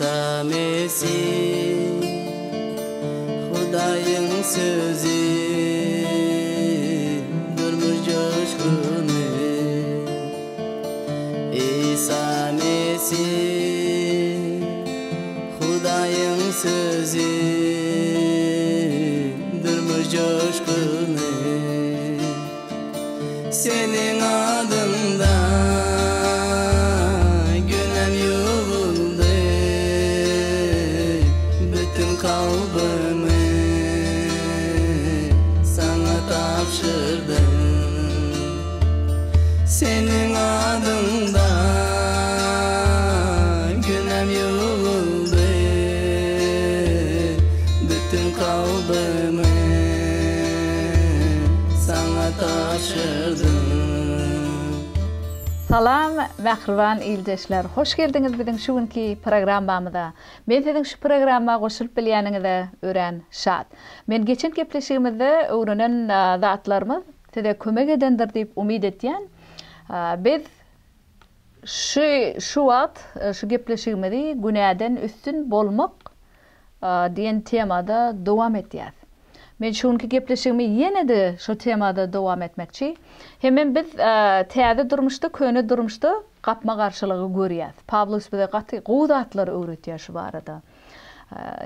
Isa Mesih Hudaýyň sözi Durmuş joşguny Isa Mesih Hudaýyň sözi Durmuş joşguny Seniň adyňda günäm ýuwuldy, Bütin kalbymy Saňa tabşyrdym. Seniň adyňda günäm ýuwuldy, Bütin kalbymy Saňa tabşyrdym. Salam mähriban ildeşler hoş geldiňiz biziň şu günki programmamyza. Men siziň şu programma goşulyp bilýäniňize örän şat. Men geçen gepleşigimizde öwrenen zatlarymyz size kömek edendir diýip umyt etýän. Biz şu şu wagt şu gepleşigimizi günäden üstün bolmak diýen temada dowam etýäs. Men şu günki gepleşigimi ýene-de şu temada dowam etmekçi. Hemem biz täze durmuşda, köne durmuşda gapma-garşylygy görýäs. Pawlus bize gaty gowy zatlary öwretýär şu barada.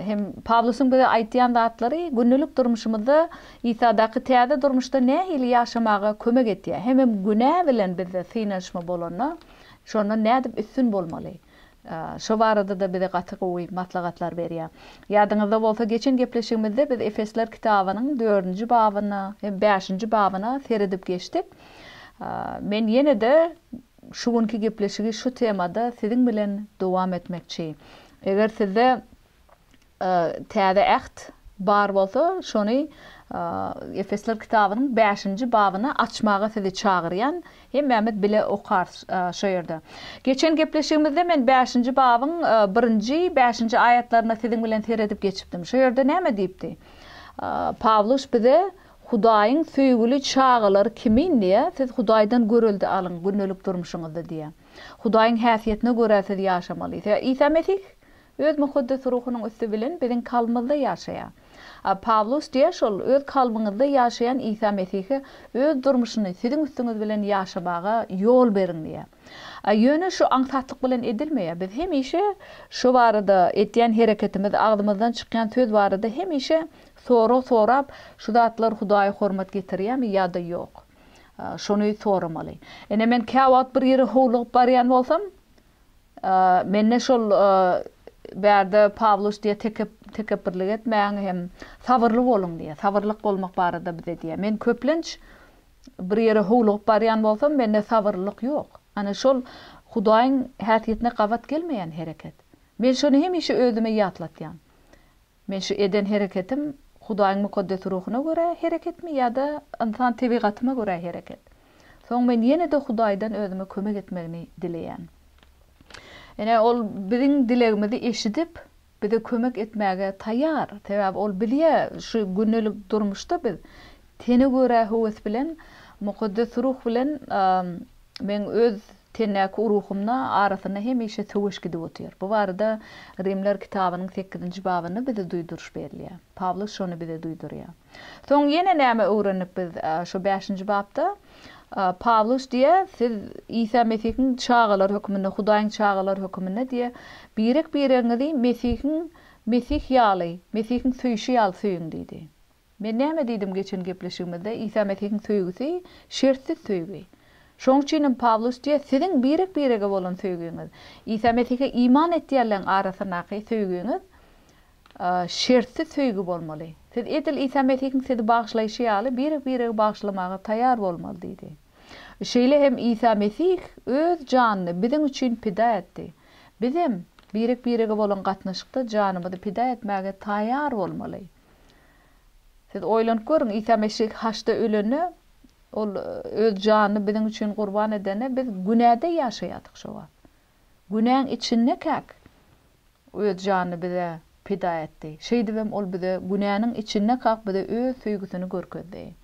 Hem Pawlusyň bize aýtýan zatlary gündelik durmuşymyzda Isadaky täze durmuşda nähili ýaşamaga kömek etýär. Hemem günä bilen bizde synanyşma bolanda, şondan nädip üstün bolmaly. Şo barada-da bize gaty gowy maslahatlar berýär. Ýadyňyzda bolsa, geçen gepleşigimizde biz Efesler kitabynyň dördünji babyna hem bäşinji babyna seredip geçdik. Men ýene-de şu günki gepleşigi şu temada siziň bilen dowam etmekçi. Eger sizde Täze Äht bar bolsa, şony Efesler kitabynyň bäşinji babyny açmaga sizi çagyrýan. Hemmämiz bile okarys şo ýerde. Geçen gepleşigimizde men bäşinji babyň birinji, bäşinji aýatlaryna siziň bilen seredip geçipdim. Şo ýerde näme diýipdi? Pawlus bize Hudaýyň söýgüli çagalary kimin diýýär, siz Hudaýdan görelde alyň gündelik durmuşyňyzda diýýär. Hudaýyň häsiýetine görä siz ýaşamaly. Isa Mesih Öz Mukaddes Ruhunyň üsti bilen biziň kalbymyzda ýaşaýar. A Pawlus diýýär, şol öz kalbyňyzda ýaşaýan Isa Mesihe öz durmuşyny siziň üstüňiz bilen ýaşamaga ýol beriň diýýär. A ýöne şu aňsatlyk bilen edilmeýär. Biz hemişe şu barada etýän hereketimiz, agzymyzdan çykýan söz barada hemişe sorag sorap, şu zatlar Hudaýa hormat getirýärmi ýa-da ýok? Şony soramaly. Ine men käwagt bir ýere howlugyp barýan bolsam, Mende şol bärde Pawlus diýýär, tekepbirlik etmäň hem sabyrly boluň diýýär. Sabyrlyk bolmak barada bize diýýär. Men köplenç bir ýere howlugyp barýan bolsam, mende sabyrlylyk ýok. Ana şol Hudaýyň häsiýetine gabat gelmeýän hereket. Men şony hemişe özüme ýatlatýan. Men şu eden hereketim Hudaýyň Mukaddes Ruhuna görä hereketmi ýa-da ynsan tebigatyma görä hereket? Soň men ýene-de Hudaýdan özüme kömek etmegini dileýän. Ine, Ol biziň dilegimizi eşidip, bize kömek etmäge taýýar. Sebäbi Ol bilýär, şu gündelik durmuşda biz tene görä höwes bilen, Mukaddes Ruh bilen meň öz Tendäki ruhumda arasynda hemişe söweş gidip otyr. Bu barada Rimler kitabynyň sekizinji babynda bize duýduryş berilýär. Pawlus şony bize duýdurýar. Soň ýene näme öwrendik biz şu bäşinji bapda? Pawlus diýýär, siz Isa Mesihiň çagalary hökmünde, Hudaýyň çagalary hökmünde diýýär, birek-biregiňizi Mesihiň Mesih ýaly, Mesihiň söýşi ýaly söýüň diýdi. Men näme diýdim geçen gepleşigimizde, Isa Mesihiň söýgüsi şertsiz söýgi. Şoň üçin hem Pawlus diýýär, siziň birek-birege bolan söýgiňiz, Isa Mesihe iman etýänleň arasyndaky söýgiňiz şertsiz söýgi bolmaly. Siz edil Isa Mesihiň sizi bagyşlaýşy ýaly birek-biregi bagyşlamaga taýýar bolmaly diýdi. Şeýle hem Isa Mesih öz janyny biziň üçin pida etdi. Bizem birek-birege bolan gatnaşykda janymyzy pida etmäge taýýar bolmaly. Siz oýlanyp görüň, Isa Mesih haçda ölende, Ol Öz janyny biziň üçin gurban edende, biz günäde ýaşaýardyk şo wagt. Günäň içindekäk, Öz janyny bize pida etdi. Şeýdibem Ol bize günäniň içindekak bize Öz söýgüsini görkezdi.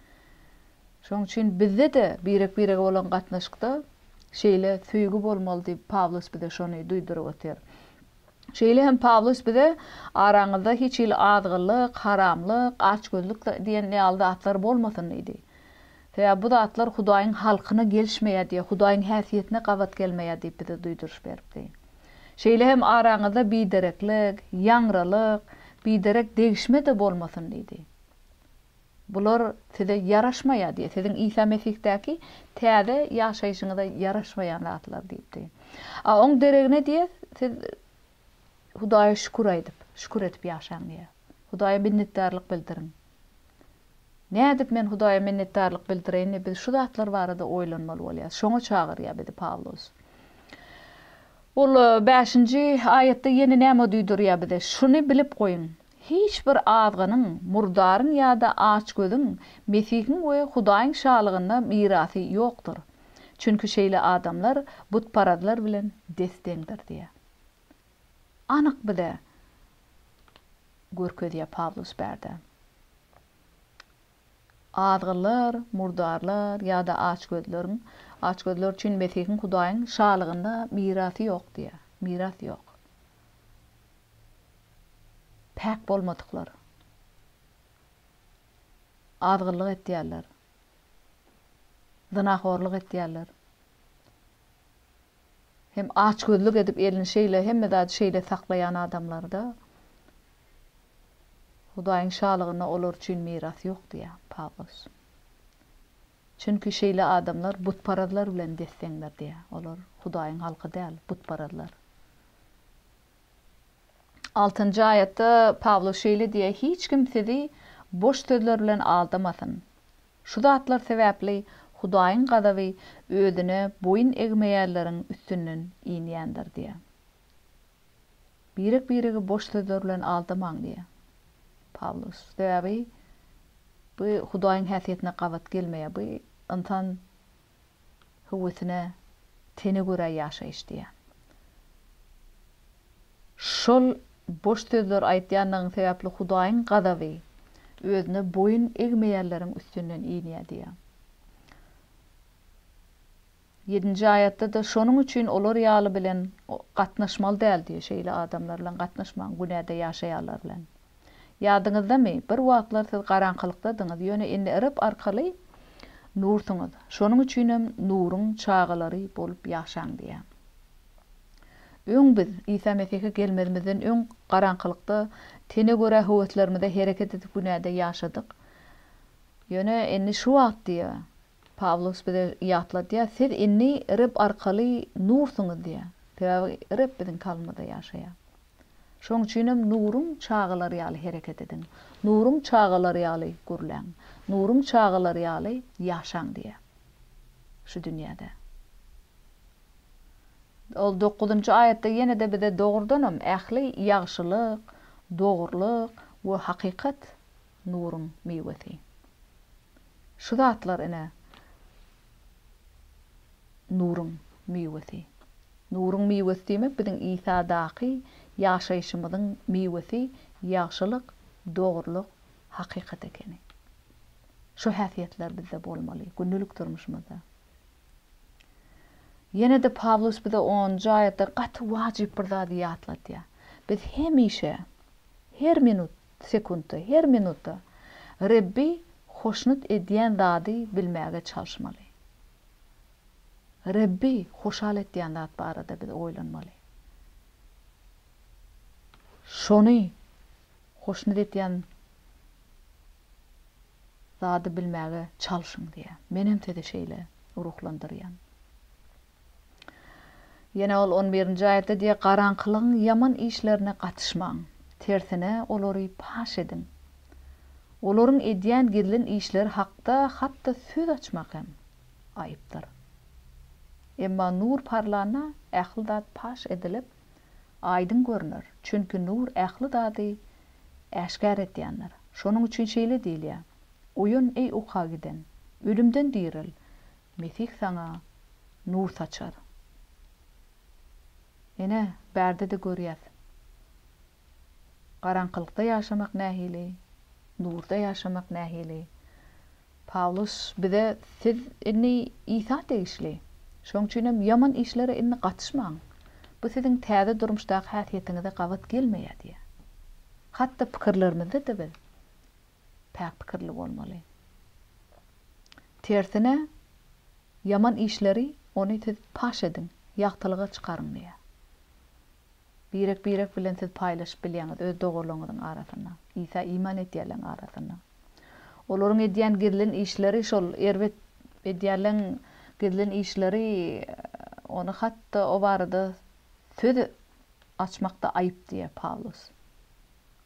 Şonuň üçin bizde-de birek-birege bolan gatnaşykda şeýle söýgi bolmaly diýip, Pawlus bize şony duýduryp otyr. Şeýle hem Pawlus bize araňyzda hiç hili azgynlyk, haramlyk, açgözlük diýen ýaly zatlar bolmasyn diýdi. Sebäbi bu zatlar Hudaýyň halkyna gelişmeýär diýýär, Hudaýyň häsiýetine gabat gelmeýär diýip bize duýduryş beripdi. Şeýle hem araňyzda bidereklik, ýaňralyk, biderek degişme-de bolmasyn diýdi. Bular size ýaraşmaýar diýýär, siziň Isa Mesihdäki täze ýaşaýşyňyza ýaraşmaýan zatlar diýipdi. A oň deregine diýýär, siz Hudaýa şükür aýdyp, şükür edip ýaşaň diýýär. Hudaýa minnetdarlyk bildiriň. Nädip men Hudaýa minnetdarlyk bildireýin diýip, biz şu zatlar barada oýlanmaly bolýarys. Şoňa çagyrýar bizi Pawlus. Ol bäşinji aýatda ýene näme duýdurýar bize? Şuny bilip goýuň, hiç bir azgynyň, murdaryň ýa-da açgözüň Mesihiň we Hudaýyň Şalygynda mirasy ýokdur. Çünki şeýle adamlar butparazlar bilen des-deňdir diýýär. Anyk bize görkezýär Pawlus bärde. Azgynlar, murdarlar ýa-da açgözleriň, açgözler üçin Mesihiň Hudaýyň Şalygynda mirasy ýok diýýär. Miras ýok. Päk bolmadyklar. Azgynlyk etýärler. Zynahorlyk etýärler. Hem açgözlük edip elini şeýle hemme zady şeýle saklaýan adamlarda Hudaýyň şalygynda olar üçin miras ýok diýýär Pawlus. Çünki şeýle adamlar butparazlar bilen des-deňdir diýýär. Olar Hudaýyň halky däl, butparazlar. Altynjy aýatda Pawlus şeýle diýýär, Hiç kim sizi boş sözler bilen aldamasyn. Şu zatlar sebäpli Hudaýyň gazaby özüne boýun egmeýänleriň üstünden inýändir diýýär. Birek-biregi boş sözler bilen aldamaň diýýär Pawlus. Sebäbi bu Hudaýyň häsiýetine gabat gelmeýär. Bu ynsan höwesine, tene görä ýaşaýyş diýýär. Şol boş sözler aýtýanlygyň sebäpli Hudaýyň gazaby Özüne boýun egmeýänleriň üstünden inýär diýýär. Ýedinji aýatda-da şonuň üçin olar ýaly bilen gatnaşmaly däl diýýär, şeýle adamlar bilen gatnaşmaň, günäde ýaşaýanlar bilen. Ýadyňyzdamy, bir wagtlar siz garaňkylykdadyňyz, ýöne indi Reb arkaly nursuňyz. Şonuň üçinem nuruň çagalary bolup ýaşaň diýýär. Öň biz, Isa Mesihe gelmezimizden öň garaňkylykda, tene görä höweslerimize hereket edip günäde ýaşadyk. Ýöne indi şu wagt diýýär, Pawlus bize ýatladýar, siz indi Reb arkaly nursuňyz diýýär. Sebäbi Reb biziň kalbymyzda ýaşaýar. Şoň üçinem nuruň çagalary ýaly hereket ediň. Nuruň çagalary ýaly gürläň. Nuruň çagalary ýaly ýaşaň diýýär. Şu dünýäde. Ol dokuzynjy aýatda ýene-de bize dogrudanam ähli ýagşylyk, dogrulyk we hakykat nuruň miwesi. Şu zatlar ine nuruň miwesi. Nuruň miwesi diýmek biziň Isadaky ýaşaýşymyzyň miwesi ýagşylyk, dogrulyk, hakykat ekeni. Şu häsiýetler bizde bolmaly gündelik durmuşymyzda. Ýene-de Pawlus bize onunjy aýatda gaty wajyp bir zady ýatladýar. Biz hemişe, her minut, sekuntda, her minutda Rebbi hoşnut edýän zady bilmäge çalyşmaly. Rebbi hoşal etýän zat barada biz oýlanmaly. Şony hoşnut edýän zady bilmäge çalşyň diýýär. Menem sizi şeýle ruhlandyrýan. Ýene ol on birinji aýatda diýýär, Garaňkylygyň ýaman işlerine gatyşmaň, tersine olary paş ediň. Olaryň edýän gizlin işleri hakda hat-da söz açmak hem aýypdyr. Emma nur parlana ähli zat paş edilip, aýdyň görner, çünki nur ähli zady äşgär edýändir. Şonuň üçin şeýle diýilýär, Oýan, eý uka giden, ölümden direl, Mesih saňa nur saçar. Ine, bärde-de görýäs. Garaňkylykda ýaşamak nähili, nurda ýaşamak nähili. Pawlus bize siz indi Isa degişli. Şonuň üçin hem ýaman işlere indi gatyşmaň. Bu siziň täze durmuşdaky häsiýetiňize gabat gelmeýär diýýär. Hatda pikirlerimizde-de biz päk pikirli bolmaly. Tersine, ýaman işleri ony siz paş ediň, ýagtylyga çykaryň diýýär. Birek-birek bilen siz paýlaşyp bilýäňiz öz doganlaryňyzyň arasynda, Isa iman edýänleň arasynda. Olaryň edýän gizlin işleri şol erbet edýänleň gizlin işleri ony hatda o barada söz açmakda aýyp diýýär Pawlus.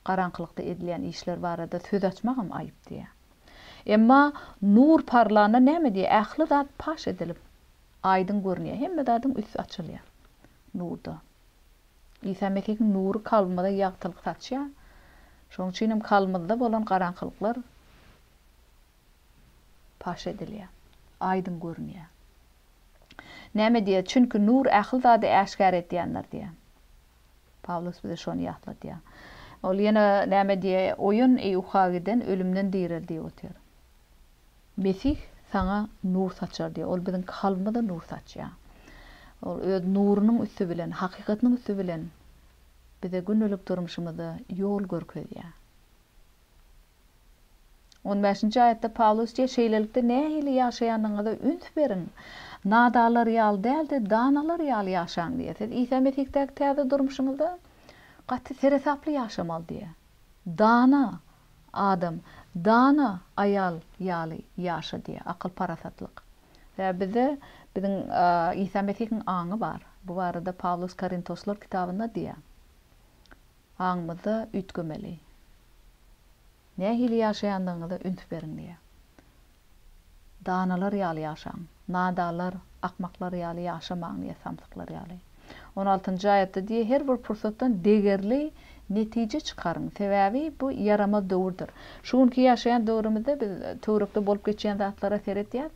Garaňkylykda edilýän işler barada söz açmagam aýyp diýýär. Emma nur parlana näme diýýär? Ähli zat paş edilip, aýdyň görünýär. Hemme zadyň üsti açylýar nurda. Isa Mesihiň nury kalbymyza ýagtylyk saçýar. Şonuň üçin hem kalbymyzda bolan garaňkylyklar paş edilýär, aýdyň görünýär. Näme diýýär? Çünki nur ähli zady äşgär edýändir diýýär. Pawlus bize şony ýatladýar. Ol ýene näme diýýär? Oýan, eý uka giden, ölümden direl diýip otyr. Mesih saňa nur saçar diýýär. Ol biziň kalbymyza nur saçýar. Ol öz nurunyň üsti bilen, hakykatynyň üsti bilen bize gündelik durmuşymyzda ýol görkezýär. On bäşinji aýatda Pawlus diýýär, Şeýlelikde, nähili ýaşaýanyňyza üns beriň. Nadanlar ýaly däl-de, danalar ýaly ýaşaň diýýär. Siz Isa Mesihdäki täze durmuşyňyzda gaty seresaply ýaşamaly diýýär. Dana adam, dana aýal ýaly ýaşa diýýär, akyl-parasatlyk. Sebäbi bizde biziň Isa Mesihiň aňy bar. Bu barada Pawlus Korintoslar kitabynda diýýär. Aňymyzda üýtgemeli. Nähili ýaşaýandygyňyza üns beriň diýýär. Danalar ýaly ýaşaň. Nadanlar, akmaklar ýaly ýaşamaň diýýär, samsyklar ýaly. On altynjy aýatda diýýär, her bir pursatdan degerli netije çykaryň. Sebäbi bu ýaramaz döwürdir. Şu günki ýaşaýan döwrümizde biz töwerekde bolup geçýän zatlara seredýäs.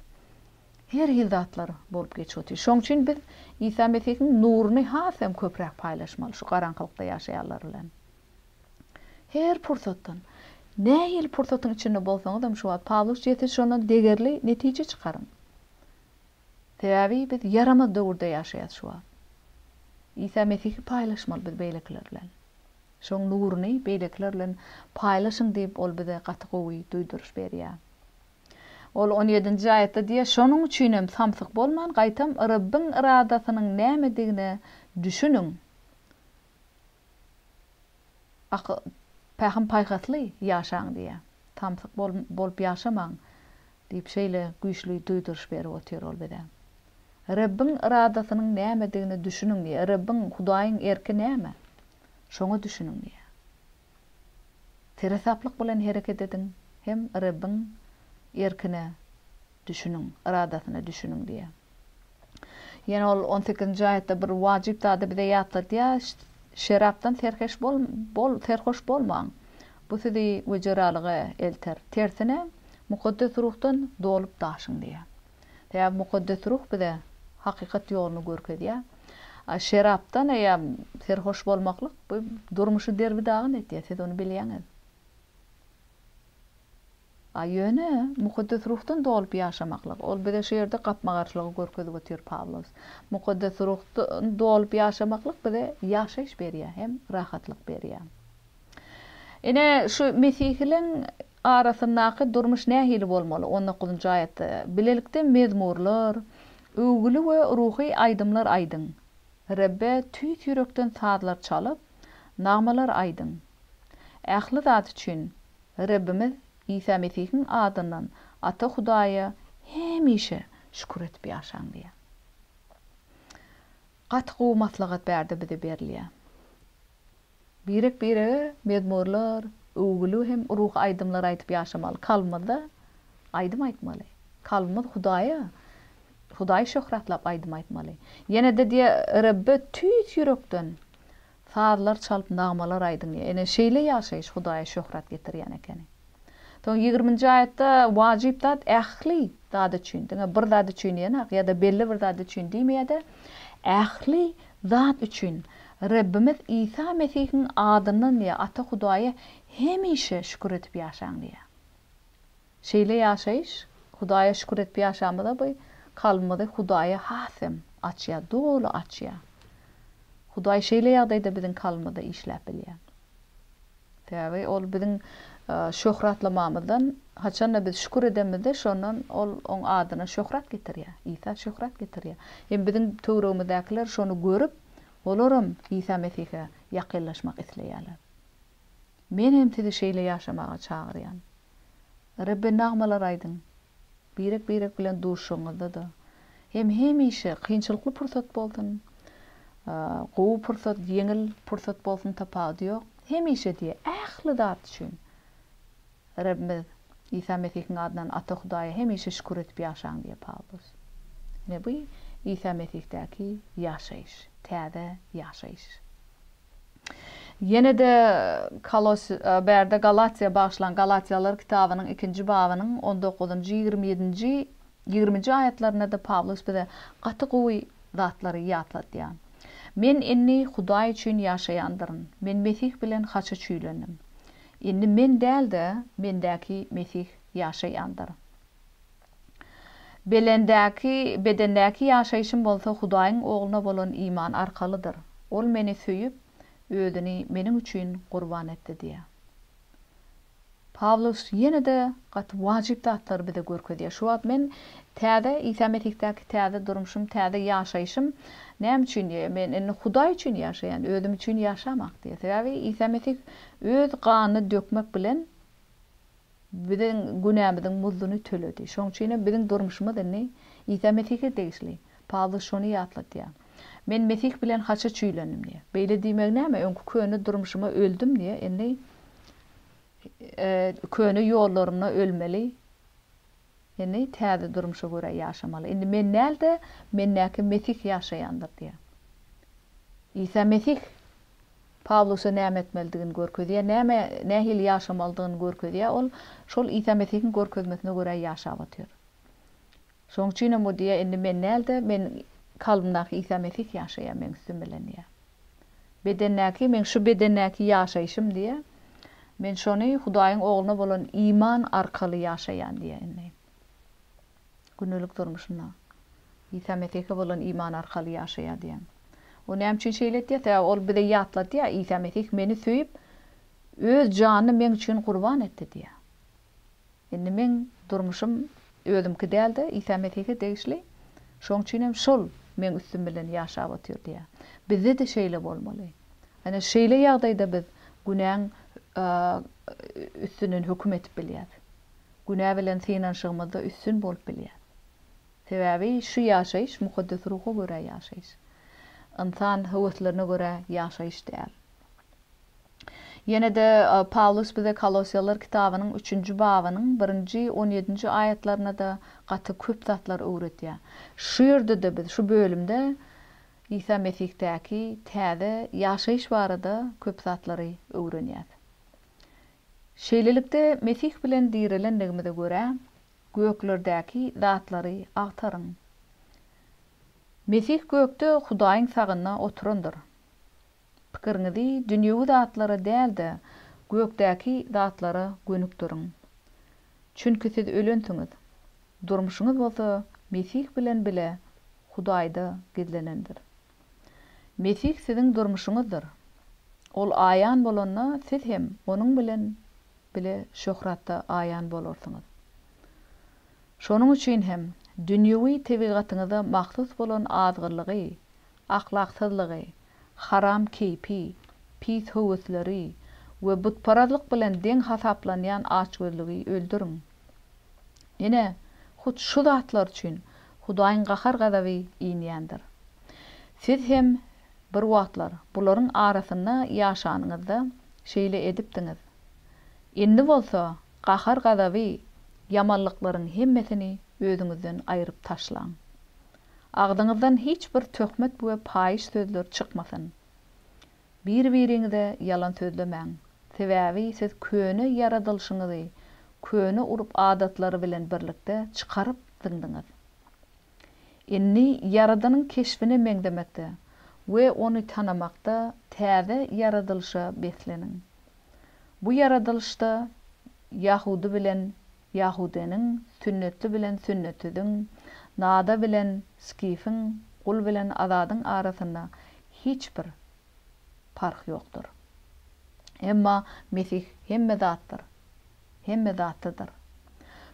Her hili zatlar bolup geçip otyr. Şoň üçin biz Isa Mesihiň nuruny has hem köpräk paýlaşmaly şu garaňkylykda ýaşaýanlar bilen. Her pursatdan, nähili pursatyň içinde bolsaňyzam şu wagt Pawlus diýýär, siz şondan degerli netije çykaryň. Sebäbi biz ýaramaz döwürde ýaşaýas şu wagt. Isa Mesihi paýlaşmaly biz beýlekiler bilen. Şoň nuruny beýlekiler bilen paýlaşyň diýip ol bize gaty gowy duýduryş berýär. Ol on ýedinji aýatda diýýär, Şonuň üçin hem samsyk bolman, gaýtam Rebbiň yradasynyň nämedigine düşüniň. Akyl, pähim-paýhasly ýaşaň diýýär. Samsyk bolup ýaşamaň diýip şeýle güýçli duýduryş berip otyr ol bize. Rebbiň yradasynyň nämedigine düşüniň diýýär. Rebbiň, Hudaýyň erki näme? Şoňa düşüniň diýýär. Seresaplyk bilen hereket ediň hem Rebbiň erkine düşüniň, yradasyna düşüniň diýýär. Ýene ol on sekizinji aýatda bir wajyp zady bize ýatladýar, Şerapdan serheş bol, bol, serhoş bolmaň. Bu sizi wejeralyga elter. Tersine, Mukaddes Ruhdan dolup daşyň diýýär. Sebäbi Mukaddes Ruh bize hakykat ýoluny görkezýär. A şerapdan ýa serhoş bolmaklyk bu durmuşy derbi-dagyn etýär, siz ony bilýäňiz. A ýöne Mukaddes Ruhdan dolup ýaşamaklyk, ol bize şu ýerde gapma-garşylygy görkezip otyr Pawlus. Mukaddes Ruhdan dolup ýaşamaklyk bize ýaşaýyş berýär hem rahatlyk berýär. Ine, şu mesihileň arasyndaky durmuş nähili bolmaly? On dokuzynjy aýatda, Bilelikde mezmurlar, öwgüli we ruhy aýdymlar aýdyň. Rebbe tüýs ýürekden sazlar çalyp, nagmalar aýdyň. Ähli zat üçin Rebbimiz Isa Mesihiň adyndan Ata Hudaýa hemişe şükür edip ýaşaň diýýär. Gaty gowy maslahat bärde bize berilýär. Birek-birege mezmurlar, öwgüli hem ruhy aýdymlar aýdyp ýaşamaly. Kalbymyzda aýdym aýtmaly. Kalbymyz Hudaýa, Hudaýy şöhratlap aýdym aýtmaly. Ýene-de diýýär, Rebbe tüýs ýürekden sazlar çalyp nagmalar aýdyň diýýär. Ine, şeýle ýaşaýyş Hudaýa şöhrat getirýän ekeni. Soň ýigriminji aýatda wajyp zat ähli zat üçin, diňe bir zat üçin diýenak ýa-da belli bir zat üçin diýmeýär-de, ähli zat üçin Rebbimiz Isa Mesihiň adyndan diýýär, Ata Hudaýa hemişe şükür edip ýaşaň diýýär. Şeýle ýaşaýyş, Hudaýa şükür edip ýaşamyza bu kalbymyzy Hudaýa has hem açýar, doly açýar. Hudaý şeýle ýagdaýda biziň kalbymyzda işläp bilýär. Sebäbi ol biziň şöhratlamamyzdan, haçanda biz şükür edenimizde, şondan ol oň adyna şöhrat getirýär. Isa şöhrat getirýär. Hem biziň töweregimizdäkiler şony görüp, olaram Isa Mesihe ýakynlaşmak isleýärler. Men hem sizi şeýle ýaşamaga çagyrýan. Rebbe nagmalar aýdyň. Birek-birek bilen duşuşygyňyzda-da, hem hemişe kynçylykly pursat bolsun, gowy pursat, ýeňil pursat bolsun tapawudy ýok, hemişe diýe, ähli zat üçin Rebbimiz Isa Mesihiň adyndan Ata Hudaýa hemişe şükür edip ýaşaň diýýär Pawlus. Ine bu Isa Mesihdäki ýaşaýyş, täze ýaşaýyş. Ýene-de Kolos bärde Galatiýa bagyşlan Galatiýalylar kitabynyň ikinji babynyň on dokuzynjy, 20 ýedinji, ýigriminji aýatlarynda-da Pawlus bize gaty gowy zatlary ýatladýar. Men indi Hudaý üçin ýaşaýandyryn. Men Mesih bilen haça çüýlendim. Indi men däl-de, mendäki Mesih ýaşaýandyr. Belendäki, bedendäki ýaşaýşym bolsa Hudaýyň Ogluna bolan iman arkalydyr. Ol meni söýüp, Özüni meniň üçin gurban etdi diýýär. Pawlus ýene-de gaty wajyp zatlary bize görkezýär. Şu wagt men täze, Isa Mesihdäki täze durmuşym, täze ýaşaýşym näme üçin diýýär? Men indi Hudaý üçin ýaşaýan, özüm üçin ýaşamak diýýär. Sebäbi Isa Mesih öz ganyny dökmek bilen Biziň günämiziň muzduny töledi. Şonuň üçin hem biziň durmuşymyz indi Isa Mesihe degişli. Pawlus şony ýatladýar. Men Mesih bilen haça çüýlendim diýýär. Beýle diýmegi näme? Öňki köne durmuşyma öldüm diýýär. Indi köne ýollarymda ölmeli. Indi täze durmuşa görä ýaşamaly. Indi men däl-de, mendäki Mesih ýaşaýandyr diýýär. Isa Mesih Pawlusa näme etmelidigini görkezýär, näme, nähili ýaşamalydygyny görkezýär, ol şol Isa Mesihiň görkezmesine görä ýaşap otyr. Şonuň üçin hem o diýýär, indi men däl-de, meniň kalbymdaky Isa Mesih ýaşaýar meň üstüm bilen diýýär. Bedendäki, meň şu bedendäki ýaşaýşym diýýär, men şony Hudaýyň Ogluna bolan iman arkaly ýaşaýan diýýär indi. Gündelik durmuşynda Isa Mesihe bolan iman arkaly ýaşaýar diýen. O näme üçin şeýle etýär? Sebäbi ol bize ýatladýar, Isa Mesih meni söýüp, öz janyny meň üçin gurban etdi diýýär. Indi meň durmuşym özümki däl-de, Isa Mesihe degişli. Şonuň üçin hem şol meň üstüm bilen ýaşap otyr diýýär. Bizde-de şeýle bolmaly. Ine, şeýle ýagdaýda biz günäň üstünden höküm edip bilýäris. Günä bilen synanyşygymyzda üstün bolup bilýäris. Sebäbi şu ýaşaýyş Mukaddes Ruha görä ýaşaýyş. Ynsan höweslerine görä ýaşaýyş däl. Ýene-de Pawlus bize Kolosýalylar kitabynyň üçünji babynyň birinji, on ýedinji aýatlarynda-da gaty köp zatlar öwredýär. Şu ýerde-de biz şu bölümde Isa Mesihdäki täze ýaşaýyş barada köp zatlary öwrenýäs. Şeýlelikde, Mesih bilen direlendigimize görä, göklerdäki zatlary agtaryň. Mesih gökde Hudaýyň sagynda oturandyr. Pikiriňizi dünýewi zatlara däl-de, gökdäki zatlara gönükdiriň. Çünki siz ölensiňiz, durmuşyňyz bolsa Mesih bilen bile Hudaýda gizlenendir. Mesih siziň durmuşyňyzdyr. Ol aýan bolanda, siz hem Onuň bilen bile şöhratda aýan bolarsyňyz. Şonuň üçin hem, dünýewi tebigatyňyza mahsus bolan azgynlygy, ahlaksyzlygy, haram keýpi, pis höwesleri we butparazlyk bilen deň hasaplanýan açgözlügi öldüriň. Ine, hut şu zatlar üçin Hudaýyň gahar-gazaby inýändir. Siz hem bir wagtlar bularyň arasynda ýaşanyňyzda şeýle edipdiňiz. Indi bolsa gahar-gazaby, ýamanlyklaryň hemmesini özüňizden aýryp taşlaň. Agzyňyzdan hiç bir töhmet we paýyş sözler çykmasyn. Bir-biriňize ýalan sözlemäň, sebäbi siz köne ýaradylyşyňyzy köne urp-adatlary bilen birlikde çykaryp zyňdyňyz. Indi Ýaradanyň keşbine meňzemekde we Ony tanamakda täze ýaradylyşa besleniň. Bu ýaradylyşda ýahudy bilen ýahudynyň, sünnetli bilen sünnetsiziň, nada bilen skifiň, gul bilen azadyň arasynda hiç bir. parh ýokdur. Emma Mesih hemme zatdyr, hemme zatdadyr.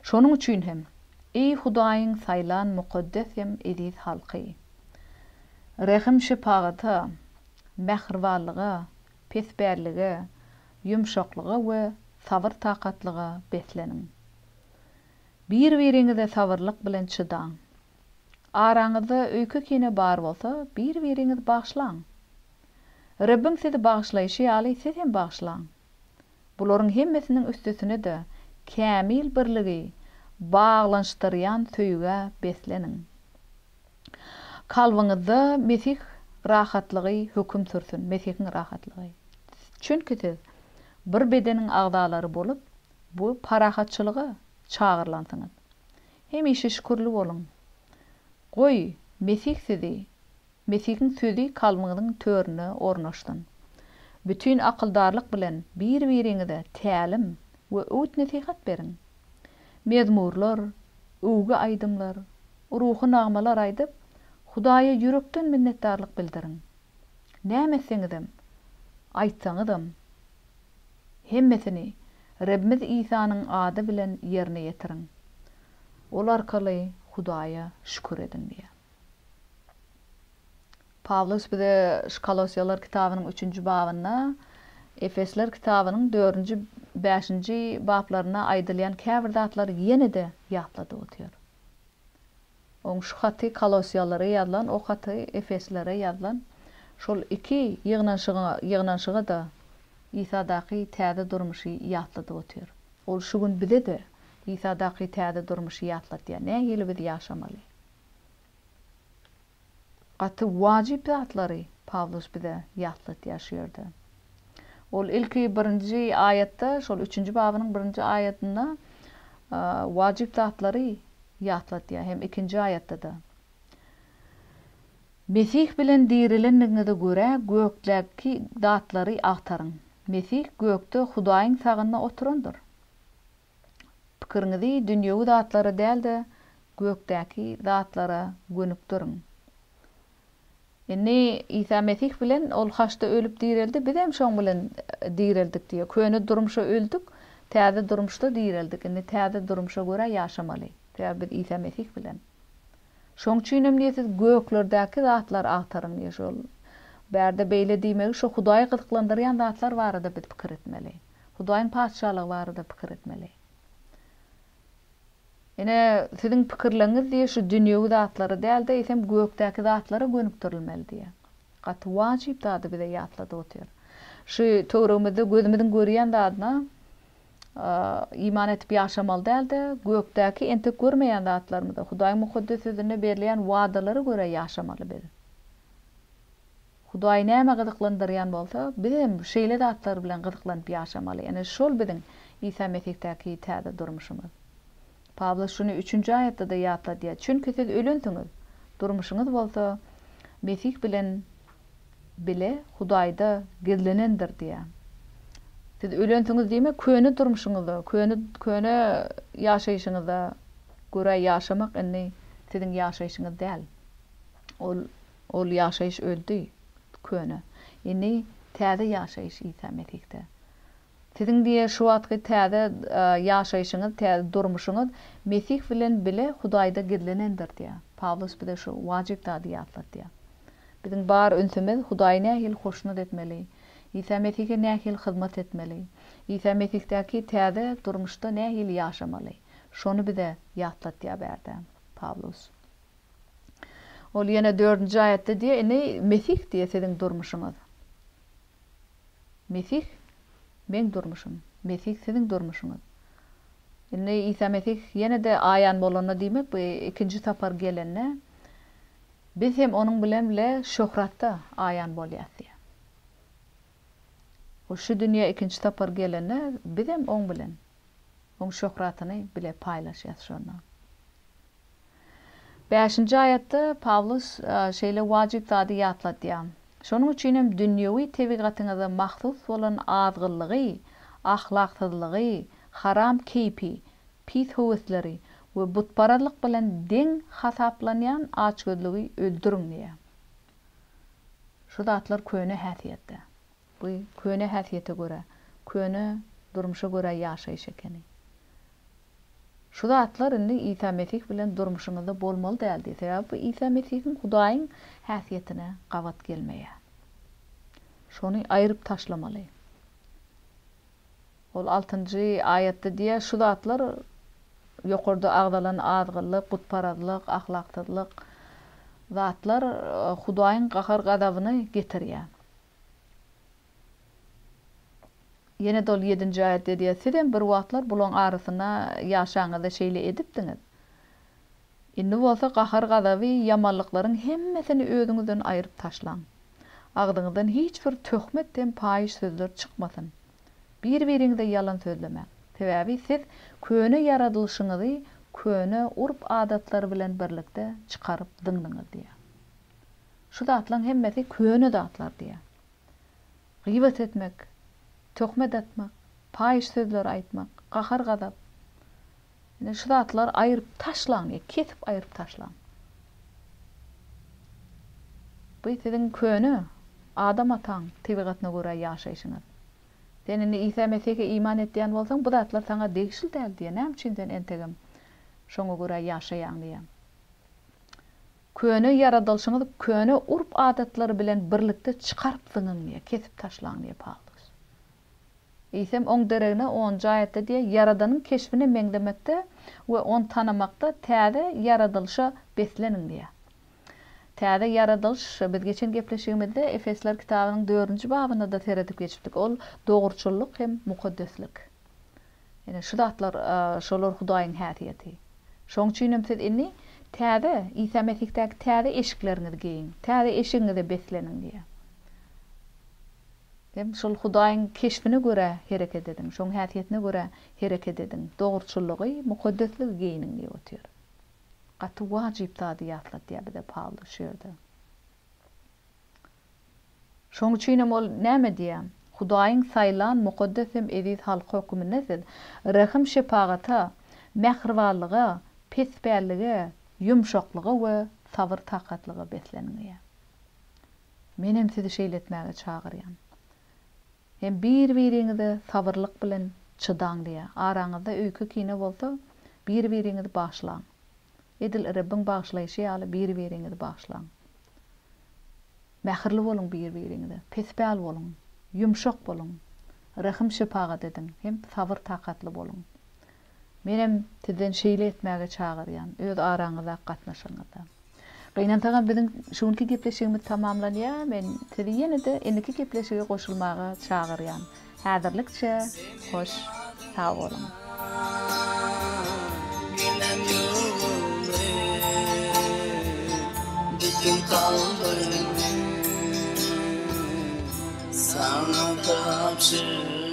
Şonuň üçin hem, eý Hudaýyň saýlan mukaddes hem eziz halky! Rehim-şepagata, mähribanlyga, pespällige, ýumşaklyga we sabyr-takatlyga besleniň. Bir-biriňize sabyrlyk bilen çydaň. Araňyzda öýke-kine bar bolsa, bir-biriňizi bagyşlaň. Rebbiň sizi bagyşlaýşy ýaly, siz hem bagyşlaň. Bularyň hemmesiniň üstesine-de, kämil birligi baglanyşdyrýan söýgä besleniň. Kalbyňyzda Mesih rahatlygy höküm sürsün, Mesihiň rahatlygy. Çünki siz bir bedeniň agzalary bolup, bu parahatçylyga çagyrylansyňyz. Hemişe şükürli boluň. Goý, Mesih sizi, Mesihiň sözi kalbyňyzyň törüne ornaşsyn. Bütin akyldarlyk bilen bir-biriňize tälim we öwüt-nesihat beriň. Mezmurlar, öwgi aýdymlar, ruhy nagmalar aýdyp, Hudaýa ýürekden minnetdarlyk bildiriň. Näme etseňizem, aýtsaňyzam, hemmesini Rebbimiz Isanyň ady bilen ýerine ýetiriň. Ol arkaly Hudaýa şükür ediň diýýär. Pawlus bize şu Kolosýalar kitabynyň üçünji babynda, Efesler kitabynyň dördünji, bäşinji baplarynda aýdylýan käbir zatlary ýene-de ýatladyp otyr. Oň şu haty Kolosýalara ýazylan, o haty Efeslere ýazylan. Şol iki ýygnanyşyga, ýygnanyşyga-da Isadaky täze durmuşy ýatladyp otyr. Ol şu gün bize-de Isadaky täze durmuşy ýatladýar. Nähili biz ýaşamaly? Gaty wajyp zatlary Pawlus bize ýatladýar şu ýerde. Ol ilki birinji aýatda, şol üçünji babynyň birinji aýatynda wajyp zatlary ýatladýar hem ikinji aýatda-da. Mesih bilen dirilendigiňize görä gökdäki zatlary agtaryň. Mesih gökde Hudaýyň sagynda oturandyr. Pikiriňizi dünýewi zatlara däl-de, gökdäki zatlara gönükdiriň. Indi Isa Mesih bilen Ol haçda ölüp direldi, biz hem şoň bilen direldik diýýär. Köne durmuşa öldük, täze durmuşda direldik. Indi täze durmuşa görä ýaşamaly. Sebäbi biz Isa Mesih bilen. Şoň üçin hem diýýär, siz göklerdäki zatlary agtaryň diýýär. Şol bärde beýle diýmegi şo Hudaýy gyzyklandyrýan zatlar barada biz pikir etmeli. Hudaýyň Patyşalygy barada pikir etmeli. Ine, siziň pikirleriňiz diýýär, şu dünýewi zatlara däl-de, eýsem gökdäki zatlara gönükdirilmeli diýýär. Gaty wajyp zady bize ýatladyp otyr. Şu töweregimizde gözümiziň görýän zadyna iman edip ýaşamaly däl-de, gökdäki entek görmeýän zatlarymyza, Hudaýyň Mukaddes Sözünde berilýän wadalara görä ýaşamaly biz. Hudaýy näme gyzyklandyrýan bolsa, biz hem şeýle zatlar bilen gyzyklanyp ýaşamaly. Ine, şol biziň Isa Mesihdäki täze durmuşymyz. Pawlus şuny üçünji aýatda-da ýatladýar, Çünki siz ölensiňiz, durmuşyňyz bolsa Mesih bilen bile Hudaýda gizlenendir diýýär. Siz ölensiňiz diýmek, köne durmuşyňyzda, köne, köne ýaşaýşyňyzda görä ýaşamak indi siziň ýaşaýşyňyz däl. Ol Ol ýaşaýyş öldi, köne. Indi täze ýaşaýyş Isa Mesihde. Siziň diýe şu wagtky täze ýaşaýşyňyz, täze durmuşyňyz Mesih bilen bile Hudaýda gizlenendir diýýär. Pawlus bize şu wajyp zady ýatlatýar. Biziň bar ünsümiz Hudaýy nähili hoşnut etmeli, Isa Mesihe nähili hyzmat etmeli, Isa Mesihdäki täze durmuşda nähili ýaşamaly, şony bize ýatlatýar bärde Pawlus. Ol ýene dördünji aýatda diýýär, Indi Mesih diýýär siziň durmuşyňyz. Mesih meň durmuşym. Mesih siziň durmuşyňyz. Indi Isa Mesih ýene-de aýan bolanda diýmek bu ikinji sapar gelende biz hem onuň bilen bile şöhratda aýan bolýas diýýär. Ol şu dünýä ikinji sapar gelende biz hem oň bilen oň şöhratyny bile paýlaşýas şonda. Bäşinji aýatda Pawlus şeýle wajyp zady ýatladýar, Şonuň üçin hem dünýewi tebigatyňyza mahsus bolan azgynlygy, ahlaksyzlygy, haram keýpi, pis höwesleri we butparazlyk bilen deň hasaplanýan açgözlügi öldüriň diýýär. Şu zatlar köne häsiýetde. Bu köne häsiýete görä, köne durmuşa görä ýaşaýyş ekeni. Şu zatlar indi Isa Mesih bilen durmuşyňyzda bolmaly däldi. Sebäbi bu Isa Mesihiň Hudaýyň häsiýetine gabat gelmeýär. Şony aýryp taşlamaly. Ol altynjy aýatda diýýär, şu zatlar ýokarda agzalan azgynlyk, butparazlyk, ahlaksyzlyk zatlar Hudaýyň gahar-gazabyny getirýär. Ýene-de ol ýedinji aýatda diýýär, Sizem bir wagtlar bulaň arasynda ýaşaňyzda şeýle edipdiňiz. Indi bolsa gahar-gazaby, ýamanlyklaryň hemmesini özüňizden aýryp taşlaň. Agzyňyzdan hiç bir töhmet hem paýyş sözler çykmasyn. Bir-biriňize ýalan sözlemäň. Sebäbi siz köne ýaradylyşyňyzy köne urp-adatlar bilen birlikde çykaryp zyňdyňyz diýýär. Şu zatlaryň hemmesi köne zatlar diýýär. Gybat etmek, töhmet atmak, paýyş sözleri aýtmak, gahar-gazap. Ine şu zatlary aýryp taşlaň diýýär, kesip aýryp taşlaň. Bu siziň köne Adam ataň tebigatyna görä ýaşaýşyňyz. Sen indi Isa Mesihe iman etýän bolsaň, bu zatlar saňa degişli däl diýýär. Näme üçin sen entegem şoňa görä ýaşaýaň diýýär. Köne ýaradylyşyňyzy köne urp-adatlary bilen birlikde çykaryp zyňyň diýýär, kesip taşlaň diýýär Pawlus. Eýsem, oň deregine onunjy aýatda diýýär, Ýaradanyň keşbine meňzemekde we Ony tanamakda täze ýaradylyşa besleniň diýýär. Täze ýaradylyş, biz geçen gepleşigimizde Efesler kitabynyň dördünji babynda-da seredip geçipdik, ol dogruçyllyk hem mukaddeslik. Ine, şu zatlar, şolar Hudaýyň häsiýeti. Şoň üçin hem siz indi täze, Isa Mesihdäki täze eşikleriňizi geýiň, täze eşigiňize besleniň diýýär. Hem şol Hudaýyň keşbine görä hereket ediň, şoň häsiýetine görä hereket ediň, dogruçyllygy, mukaddesligi geýniň diýip otyr. Gaty wajyp zady ýatlatýar bize Pawlus şu ýerde. Şoň üçin hem ol näme diýýär? Hudaýyň saýlan mukaddes hem eziz halky höküminde siz rehim-şepagata, mähribanlyga, pespällige, ýumşaklyga we sabyr-takatlyga besleniň diýýär. Menem sizi şeýle etmäge çagyrýan. Hem bir-biriňize sabyrlyk bilen çydaň diýýär. Araňyzda öýke-kine bolsa, bir-biriňizi bagyşlaň. Edil Rebbiň bagyşlaýşy ýaly bir-biriňizi bagyşlaň. Mähirli boluň bir-biriňize, pespäl boluň, ýumşak boluň, rehim-şepagat ediň hem sabyr-takatly boluň. Menem sizden şeýle etmäge çagyrýan, öz araňyzdaky gatnaşygyňyzda. Gynansagam biziň şu günki gepleşigimiz tamamlanýar. Men sizi ýene-de indiki gepleşige goşulmaga çagyrýan. Häzirlikçe hoş sag boluň. Ginem ýuwuldy Bütün kalbymy Saňa tabşyrdym.